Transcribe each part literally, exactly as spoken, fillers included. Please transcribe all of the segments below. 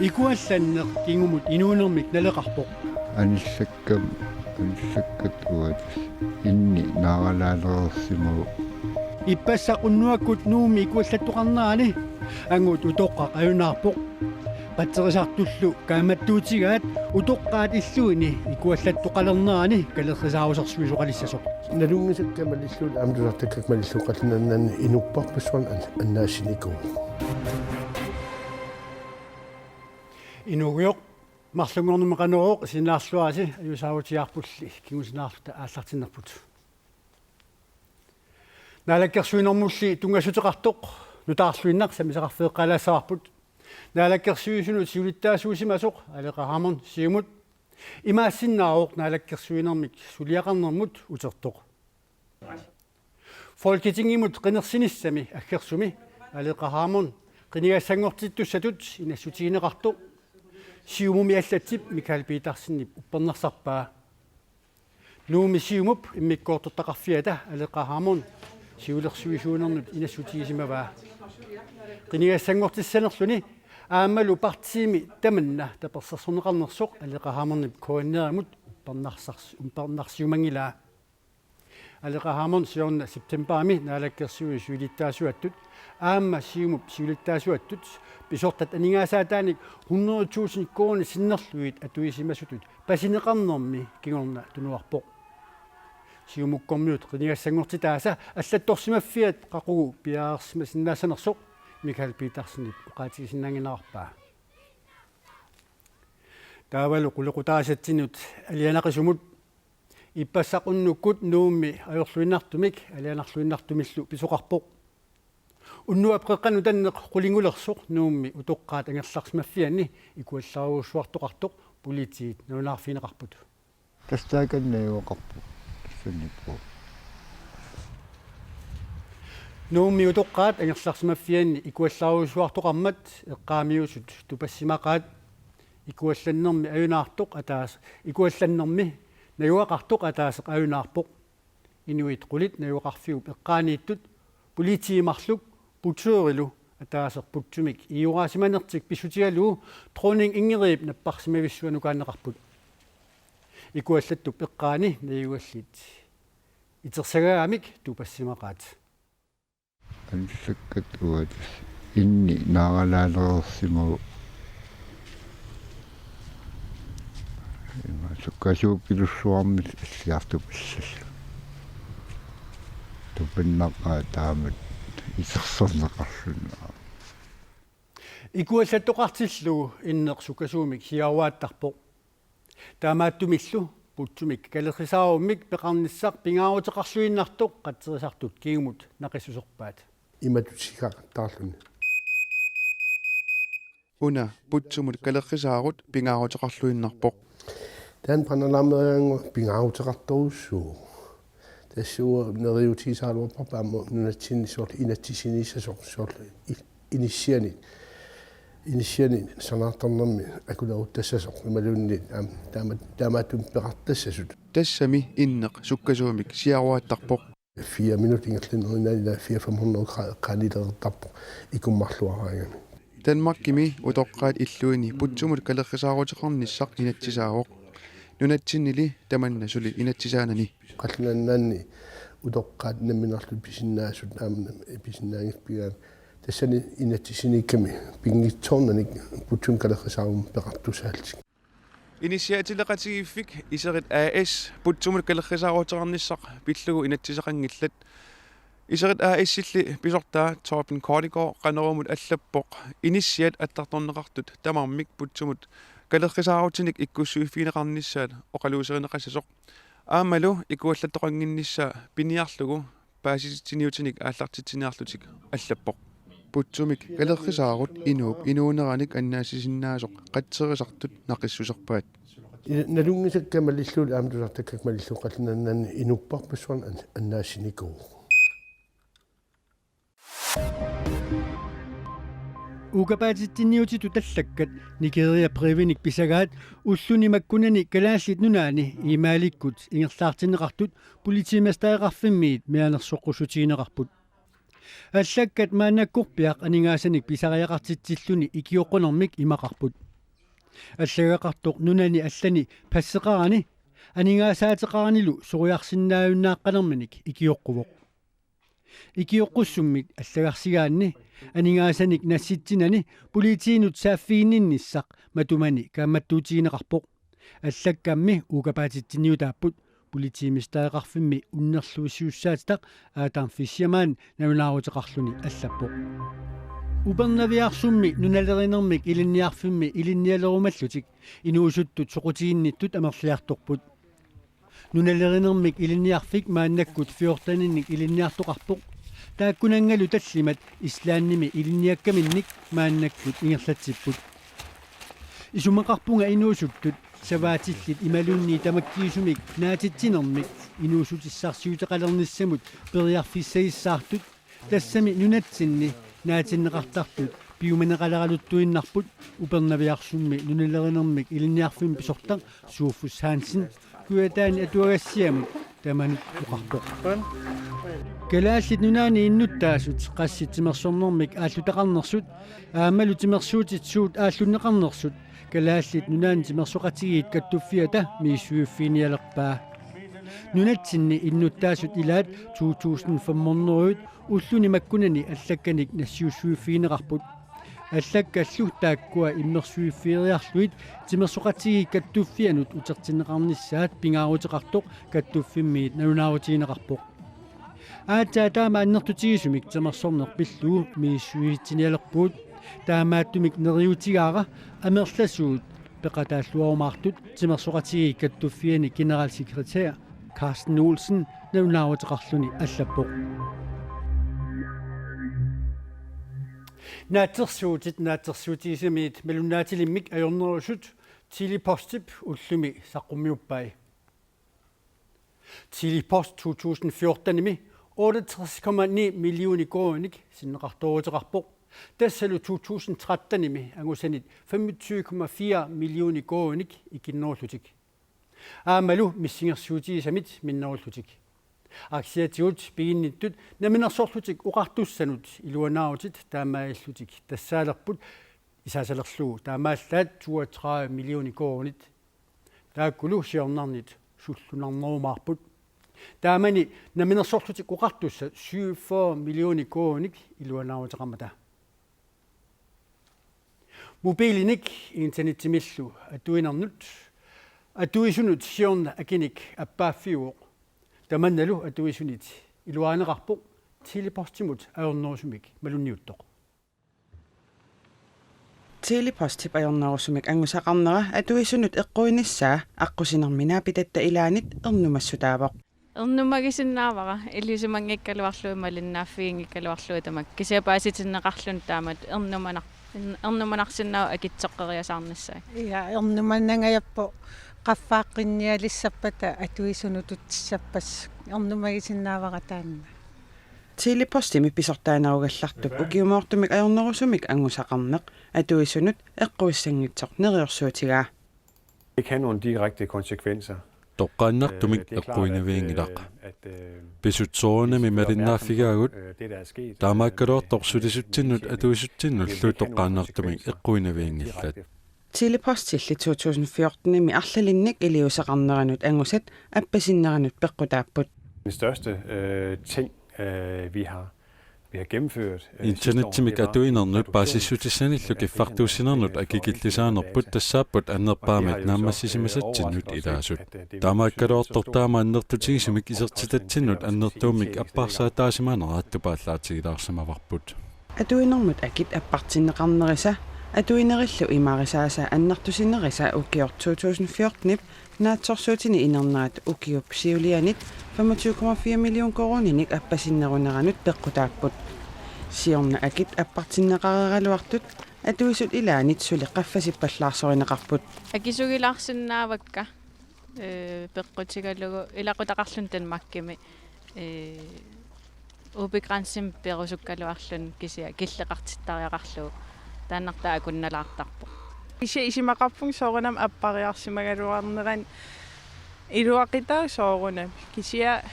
Ikuallanneq kingumut inuunermik naleqarpoq. Anillakkam, anillakkat uagut inni naaralaalereersimavoq. Ippassaq unnuakkut Nuummi ikuallattoqarnerani angut utoqqaq ajunaarpoq. Qatserisartullu kaammattuutigaat utoqqaat illuini ikuallattoqalernerani kalerrisaarusersuisoqalissasoq. Nalunngisakka malillugu aamma tusartakkakka malillugu Qallunaat Nunaanni inuppassuarnik an-, annaassinikuuvoq. Inuugujoq, marlunngornermi Qanorooq isiginnaarluarisi ajuusaarutigaarpulli kingusinaarluta aallartinnerput. Naalakkersuinermulli tunngassuteqartoq nutaarluinnaq sammisaqarfeeqqaalaassavarput. Naalakkersuisunut siulittaasuusimasoq Aleqa Hammond Siumut imaassinnaavoq naalakkersuinermik suliaqarnermut utertoq. Folketingimut qinersinissami aggersumi Aleqa Hammond qinigassanngortittussatut inassutigineqartoq Siumumi allatsip Mikael Petersenip uppernarsarpaa. Nuummi Siumup immikkoortortaqarfiata Aleqa Hammond siulersuisuunernut inassutigisimavaa. Qinigassanngortissanerluni aammalu partiimi tamanna tapersersorneqarnersoq Aleqa Hammondip K N R-imut uppernarsars-, uppernarsiumanngilaa. Aleqa Hammond siorna septembarimi naalakkersuisut siulittaasuattut aamma Siumup siulittaasuattut pisortat aningaasaataannik hundrede tusind koruunit sinnerlugit atuisimasutut pasineqarnermi kingorna tunuarpoq. Siumukkormiut qinigassanngortitaasa allattorsimaffiat qaqugu piareersimasinnaassanersoq Mikael Petersenip oqaatigisinnaannginnarpaa. Taavalu qulequtaasatsinnut alianaqisumut ippassaq unnukkut Nuummi ajorluinnartumik alianarluinnartumillu pisoqarpoq. Unnuap qeqqanut anneq qulingulersoq Nuummi utoqqaat angerlarsimaffianni ikuallarujussuartoqartoq politiit nalunaarfigineqarput. Tassa taakannaq najugaqarpoq. Tassaniippoq. Nuummi utoqqaat angerlarsimaffianni ikuallarujussuartoqarmat eqqaamiusut tupassimaqaat. Ikuallannermi ajunaartoq ataas-, ikuallannermi najugaqartoq ataaseq ajunaarpoq. Inuit qulit najugaqarfiup eqqaaniittut politiit marluk butørilu ataaseq butsumik ioraasimanertik pissutigalugu Dronning Ingridip napparsimavissuanukaanneqarput. Ikuallattup eqqaani najugallit itersagaagamik tupassimaqaat. Anillakkat uagut inni naaralaalereersimavoq. Ima sukkasuupilussuarmik alliartupallassasoq. Tupinnaqaaq taamatut itersorneqarluni. Ikuallattoqartillugu inneq sukkasuumik siaruaattarpoq. Taamaattumillu butsumik kalerrisaarummik peqarnissaq pingaaruteqarluinnartoq qatserisartut kingumut naqissuserpaat. Imatut sigaartaarluni. Una butsumut kalerrisaarut pingaaruteqarluinnarpoq. Taanna panerlaarmeriaanngu pingaaruteqartorujussuuvoq. Tassa uanga neriuutigisaraluarparput aamma nunatsinni soorlu inatsisiniissasoq soorlu i-, inissianik, inissianik sanaartornermi akuleruttassasoq imaluunniit aamma taama-, taamaattumik peqartassasut. Tassami inneq sukkasuumik siaruaattarpoq. Fire minut ingerlanerinani ila fire fem hundrede grader qaanilereertarpoq ikummarluaraangami. Danmarkimi utoqqaat illuini butsumut kalerrisaaruteqarnissaq inatsisaavoq. Nunatsinnili tamanna suli inatsisaanani. Qallunaat Nunaanni utoqqaat nammineerlutik pisinnaasut aamma pisinnaanngillat pigaanni. Tassani inatsisiniikkami pinngitsoornanik butsumik kalerrisaarummik peqartussaallutik. Inissiaatileqatigiiffik Iserit A/S butsumut kalerrisaaruteqarnissaq pillugu inatsiseqanngillat. Iserit A/S-illi pisortaa Torben Kortegaard Qanoruumut allappoq inissiat attartorneqartut tamarmik butsumut kalerrisaarutinik ikkussuiffigineqarnissaat oqaluuserineqassasoq. Aammalu ikuallattoqannginnissaa piniarlugu paasititsiniutinik aallartitsiniarlutik allappoq. Butsumik kalerrisaarut inuup inuuneranik annaassisinnaasoq qatserisartut naqissuserpaat. I-, nalunngisakka malillugu aamma tusartakkakka malillugu Qallunaat Nunaanni inuppassuarnik an-, annaassinikuuvoq. Uukapaatsitsinniutitut allakkat Nigeria Brevinik pisagaat ulluni makkunani Kalaallit Nunaanni e-mailikkut ingerlaartinneqartut politimestereqarfimmiit mianersoqqussutigineqarput. Allakkat maannakkorpiaq aningaasanik pisariaqartitsilluni ikioqqunermik imaqarput. Allagaqartoq nunani allani passeqarani aningaasaateqaranilu soriarsinnaajunnaaqqanerminik ikioqquvoq. Ikioqqussummik allagarsigaanni aningaasanik nassitsinani politiinut saaffiginninnissaq matumani kaammattuutigineqarpoq. Allakkammi uukapaatitsiniutaapput politiimestereqarfimmi unnerluissiussaatitaq Adam Fischermann nalunaaruteqarluni allappoq. Upernaviarsummi nunalerinermik ilinniarfimmi ilinnialerumallutik inuusuttut soqutiginnittut amerliartorput. Nunalerinermik ilinniarfik maannakkut fjorteninik ilinniartoqarpoq. Taakkunanngalu tallimat Islandimi ilinniakkaminnik maannakkut ingerlatsipput. Isumaqarpunga inuusuttut savaatillit imaluunniit tamakkiisumik naatitsinermik inuussutissarsiuteqalernissamut periarfissagissaartut, tassami nunatsinni naatinneqartartut piumaneqaleraluttuinnarput. Upernaviarsummi nunalerinermik ilinniarfimmi pisortaq Sofus Hansen Kujataani atuagassiamut tamanut oqarpoq. Kalaallit Nunaanni innuttaasut qassit timersornermik aallutaqarnersut aammalu timersuutit suut aallunneqarnersut Kalaallit Nunaanni Timersoqatigiit Kattuffiata misissuiffiginialerpaa. Nunatsinni innuttaasut ilaat to tusind fem hundrede ulluni makkunani allakkanik nassiussuiffigineqarput. Allakkallu taakkua immersuiffigeriarlugit Timersoqatigiit Kattuffianut utertinneqarnissaat pingaaruteqartoq kattuffimmiit nalunaarutigineqarpoq. Aatsaat taama annertutigisumik timersorneq pillugu misissuisitsinialerpugut. Taamaattumik neriuutigaara amerlasuut peqataalluarumaartut, Timersoqatigiit Kattuffianni generalsekretær Carsten Olsen nalunaaruteqarluni allappoq. Naatsorsuutit naatsorsuutigisaminnit malunnaatilimmik ajornerusut Tele-Postip ullumi saqqummiuppai. Tele-Post to tusind fjortenimi otteogtres komma ni millioner koruuninik sinneqartooruteqarpoq. Tassalu to tusind trettenimi angusanit femogtyve komma fire millioner koruuninik ikinnerullutik. Aammalu missingersuutigisamit minnerullutik. Aktiatigut piginnittut namminersorlutik oqartussanut iluanaarutit taamaalillutik tassaalerput isaasalerlugu taamaallaat toogtredive millioner koruunit. Taakkulu siornarnit sullunarnerumaarput. Taamani namminersorlutik oqartussat syvogfyrre millioner koruuninik iluanaaruteqarmata. Mobiilinik internettimillu atuinernut atuisunut siorna akinik appaaffiuvoq. Tamannalu atuisunit iluarineqarpoq Tele-Postimut ajornerusumik malunniuttoq. Tele-Postip ajornerusumik angusaqarnera atuisunut eqquinissaa aqqusinermi naapitatta ilaanit ernumassutaavoq. Ernumagisinnaavara, ilisimanngikkaluarlugit malinnaaffiginngikkaluarlugit tamakku. Kisianni paasitinneqarluni taamatut ernumanar-, ernumanarsinnaavoq akitsoqqeriasaarnissaat. Ja, ernumanangajappoq qaffaaqqinnialissappata atuisunut utsissappas. Ernumagisinnaavara taanna. Tele-Postimi pisortaanerugallartup ukiumoortumik ajornerusumik angusaqarneq atuisunut eqquissanngitsoq neriorsuutigaa. Ikke have nogen direkte konsekvenser. Toqqaannartumik eqquinavianngilaq. Pisut soorunami malinnaaffigaagut, taamaakkaluartoq sulisutsinnut atuisutsinnullu toqqaannartumik eqquinavianngillat. Tele-Postilli to tusind fjortenimi arlalinnik iliuuseqarneranut angusat appasinneranut peqqutaapput. Den største, øh, ting, øh, vi har, vi har gennemført, øh, sidste år, internettimik det var atuinernut reduktion, paasissutissanillu øh, af kiffartuussinernut akikillisaanerput tassaapput annerpaamik naammassisimasatsinnut ilaasut. Taamaakkaluartoq taama annertutigisumik isertitatsinnut annertuumik apparsaataasimaneraat tupaallaatigilaarsimavarput. Atuinermut akit appartinneqarnerisa, atuinerillu imaarisaasa annertusinerisa ukioq to tusind fjortenip naatsorsuutini inernerat ukiup siulianit femogtyve komma fire million koruuninik appasinneruneranut peqqutaapput. Siorna akit appartinneqareeraluartut atuisut ilaannit suli qaffasippallaarsorineqarput. Akisugilaarsinnaavakka, ee, peqqutigalugu ilaqutaqarluni Danmarkimi, ee, ubegrænsimik perusukkaluarluni kisianni killeqartittariaqarlugu taannartaa akunnalaartarpoq. Kisianni isumaqarpunga soorunami appariarsimagaluarnerani iluaqutaavoq soorunami. Kisianni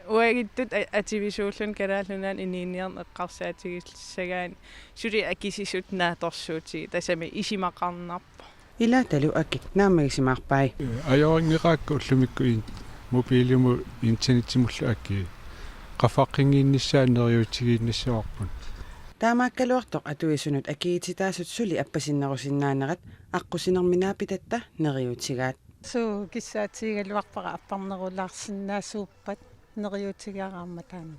Uagutsitut a-, atuisuulluni Kalaallit Nunaanni inuuniarneq eqqarsaatigissagaanni suli akisisut naatsorsuutigaat, tassami isumaqarnarpoq. Ilaatalu akit naammagisimaarpai. Ajorinngikkaakka ullumikkut in-, mobilimut internettimullu akii. Qaffaqqinngitsunik neriuutigiinnissavarput. Taamaakkaluartoq atuisunut akiuutitaasut suli appasinnerusinnaanerat aqqusinermi naapitatta neriuutigaat. Suu kissaatigigaluarpara apparnerulaarsinnaasuuppat neriuutigaara aamma taanna.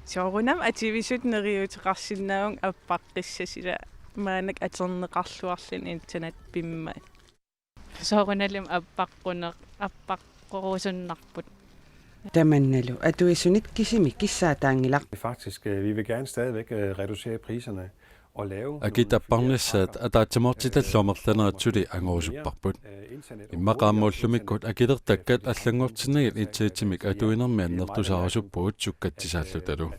Soorunami atuisut neriuuteqarsinnaavunga appaqqissasoq, ila maannakkut atorneqarluarluni internet pimmat. Soorunalimi appaqquneq-, appaqqurusunnarput. Tamannalu atuisunit kisimi kissaataanngilaq. Faktisk, øh, vi vil gerne stadigvæk, øh, reducere priserne og lave nogle Akit apparnissaat ataatsimoortitallu amerlanerit suli angorusupparput. Immaqa aamma ullumikkut akilertakkat allanngortinnagit internettimik atuinermi annertusaarusuppugut sukkatsisaallutalu.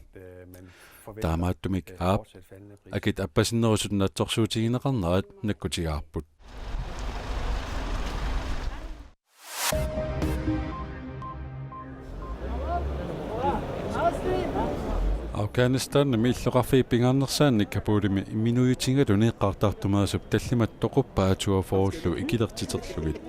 Taamaattumik aap, akit appasinnerusut naatsorsuutigineqarnerat nakkutigaarput. Afghanistanimi illoqarfiit pingaarnersaannik Kabulimi imminuutigaluni qaartaartumaasup tallimat toquppaa toogfyrrellu ikilertiterlugit.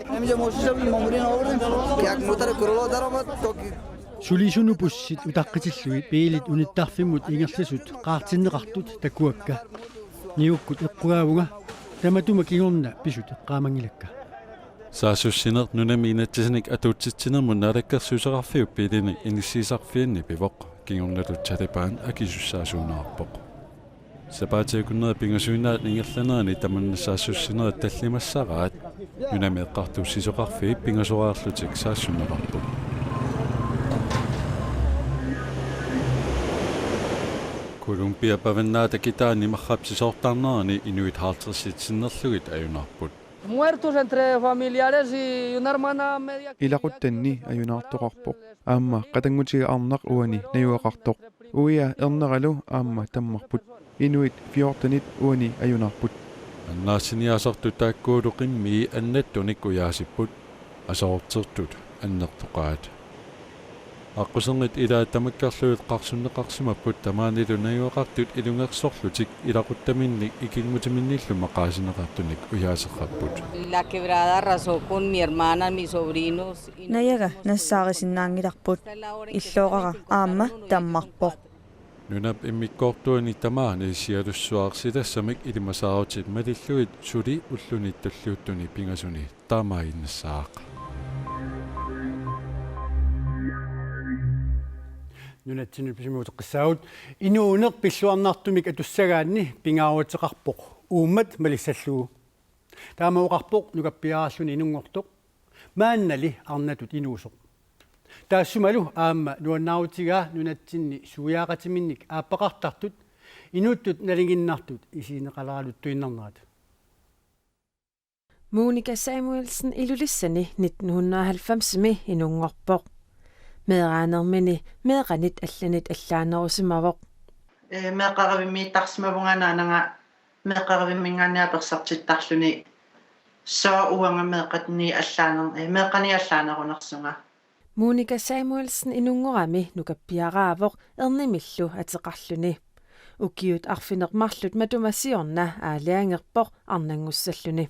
Sulisunut bussit utaqqitillugit biilit unittarfimmut ingerlasut qaartinneqartut takuakka. Niukkut eqqugaavunga, tamatuma kingorna pisut eqqaamanngilakka. Saassussineq nunami inatsisanik atuutsitsinermut naalakkersuisoqarfiup biilinik inissiisarfianni pivoq, kingornatigut Taliban akisussaasuunerarpoq. Sapaatip akunneri pingasuinnaat ingerlaneranni tamanna saassussinerit tallimassaraat, nunami eqqartuussisoqarfiit pingasoraarlutik saassunneqarput. Colombia pavannaata kitaani marrap sisoortarnerani inuit halvtredsit sinnerlugit ajunaarput. Muertos entre familiares y una hermana media. Ilaquttanni ajunaartoqarpoq. Aamma qatanngutiga arnaq uani najugaqartoq. Uia erneralu aamma tammarput. Inuit fjortenit uani ajunaarput. Annaassiniaasartut taakkuulu qimmii annattunik ujaasipput. Aserortertut annertoqaat. Aqqusernit ilaat tamakkerlugit qarsunneqarsimapput, tamaanilu najugaqartut ilungersorlutik ilaquttaminnik ikinngutiminnillu maqaasineqartunik ujaaserrapput. La quebrada arrasó con mi hermana, mis sobrinos y Najaga nassaarisinnaanngilarput. Illoorara aamma tammarpoq. Nunap immikkoortuani tamaani sialussuaq silassamik ilimasaarutit malillugit suli ulluni tulliuttuni pingasuni taamaaginnassaaq. Nunatsinnut pisimuuteqqissaagut. Inuuneq pilluarnartumik atussagaanni pingaaruteqarpoq uummat malissallugu. Taama oqarpoq nukappiararluni inunngortoq, maannali arnatut inuusoq. Taassumalu aamma nuannaarutigaa nunatsinni suiaaqatiminnik aappaqartartut inuttut nalinginnartut isigineqaleraluttuinnarnerat. Monica Samuelsen Ilulissani nitten hundrede og halvfemsimi inunngorpoq. Meeraanermini meeqqanit allanit allaanerusimavoq. Ee, meeqqerivimmiittarsimavunga, naanaga meeqqerivimminngaanniit apersartittarluni: Sooq uanga meeqqani allaaner-, ee, meeqqani allaanerunersunga? Monica Samuelsen inunngorami nukappiaraavoq ernimillu ateqarluni. Ukiut arfineq-marluk matuma siorna aalajangerpoq arnanngussalluni.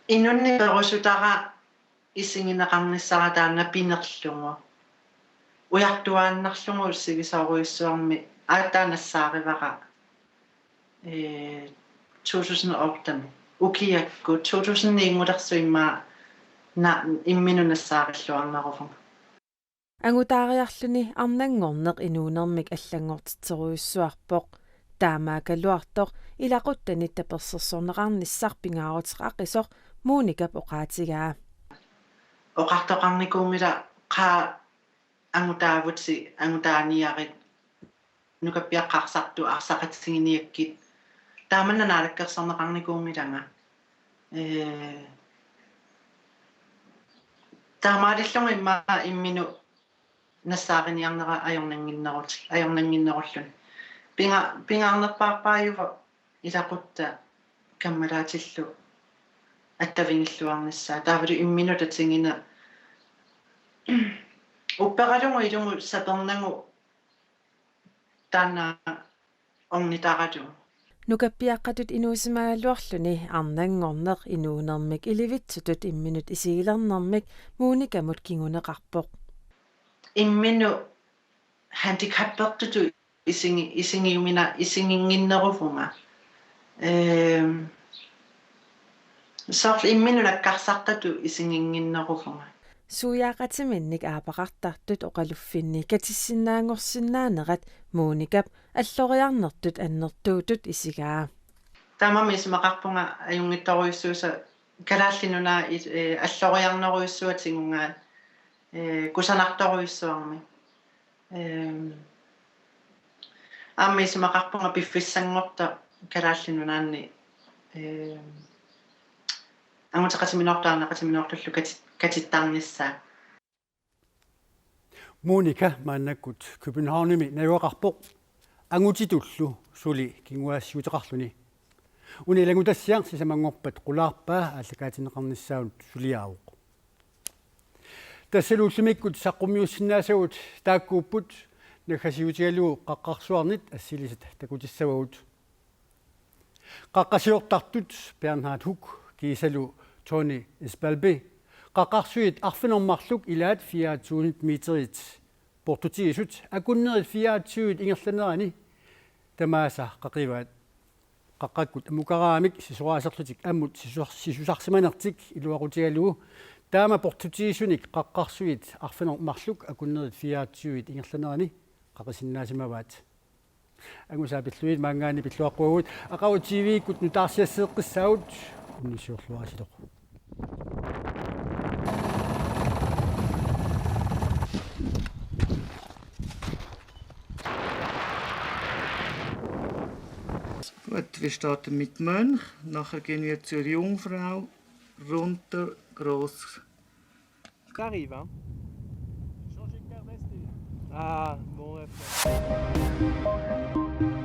Inunnik perusutara isigineqarnissara taanna pinerlugu. Ujartuaannarlugu sivisoorujussuarmik aatsaat nassaarivara, ee, to tusind otte. Ukiakkut to tusind ni-ngulersumik immaqa na-, imminut nassaarilluarneruvunga. Angutaariarluni arnanngorneq inuunermik allanngortitserujussuarpoq. Taamaakkaluartoq ilaquttanit tapersersorneqarnissaq pingaaruteqaqisoq Monicap oqaatigaa. Oqartoqarnikuunngilaq qaa angutaavutit, angutaaniarit, nukappiaqqaartartut arsaqatiginiakkit. Taamanna naalakkersorneqarnikuunngilanga. Ee, taamaalillunga immaqa imminut nassaariniarnera ajornannginnerut-, ajornannginnerulluni. Pinga-, pingaarnerpaarpaajuvoq ilaquttat kammalaatillu attavigilluarnissaat. Taavalu imminut tatiginaq Upperalugu ilumut sapernagu taanna ornitaralugu. Nukappiaqqatut inuusimagaluarluni arnanngorneq inuunermik ilivitsutut imminut isigilernermik Monikamut kinguneqarpoq. Imminut handicappertutut isingi-, isingiumina-, isiginnginneruvunga. Ehm, soorlu imminut nakkarsartatut isiginnginneruvunga. Suiaaqatiminnik aapaqartartut oqaluffinni katissinnaanngorsinnaanerat Monikap alloriarnertut annertuutut isigaa. Taamaammat isumaqarpunga ajunngitsorujussuusoq Kalaallit Nunaat is-, eh, alloriarnerujussuaq tigugaat, eh, kusanartorujussuarmik. Ehm, aamma isumaqarpunga piffissanngortoq Kalaallit Nunaanni, ehm, anguteqatiminortut arnaqatiminortullu kati-, katittarnissaa. Monika maannakkut Københavnimi najugaqarpoq, angutitullu suli kinguaassiuteqarluni. Una ilanngutassiaq sisamanngorpat qulaarpaa aallakaatinneqarnissaanut suliaavoq. Tassalu ullumikkut saqqummiussinnaasagut taakkuupput, naggasiutigalugu qaqqarsuarnit assilisat takutissavagut. Qaqqasiortartut Bernhard Huck kiisalu Tony Espalbe qaqqarsuit arfineq-marluk ilaat fire tusind meterit portutigisut akunnerit fireogtyve ingerlanerani tamaasa qaqivaat. Qaqqakkut amukaraamik sisoraaserlutik ammut sisor-, sisusarsimanertik iluaqutigalugu taama portutigisunik qaqqarsuit arfineq-marluk akunnerit fireogtyve ingerlanerani qaqisinnaasimavat. Angusaa pillugit maanngaanniit pilluaqquagut, aqagu T V-kkut nutaarsiasseeqqissaagut, unnussiorluarisilu. Gut, wir starten mit Mönch, nachher gehen wir zur Jungfrau, runter, groß. T'arrives, hein ? Ah, bon, ouais, frère.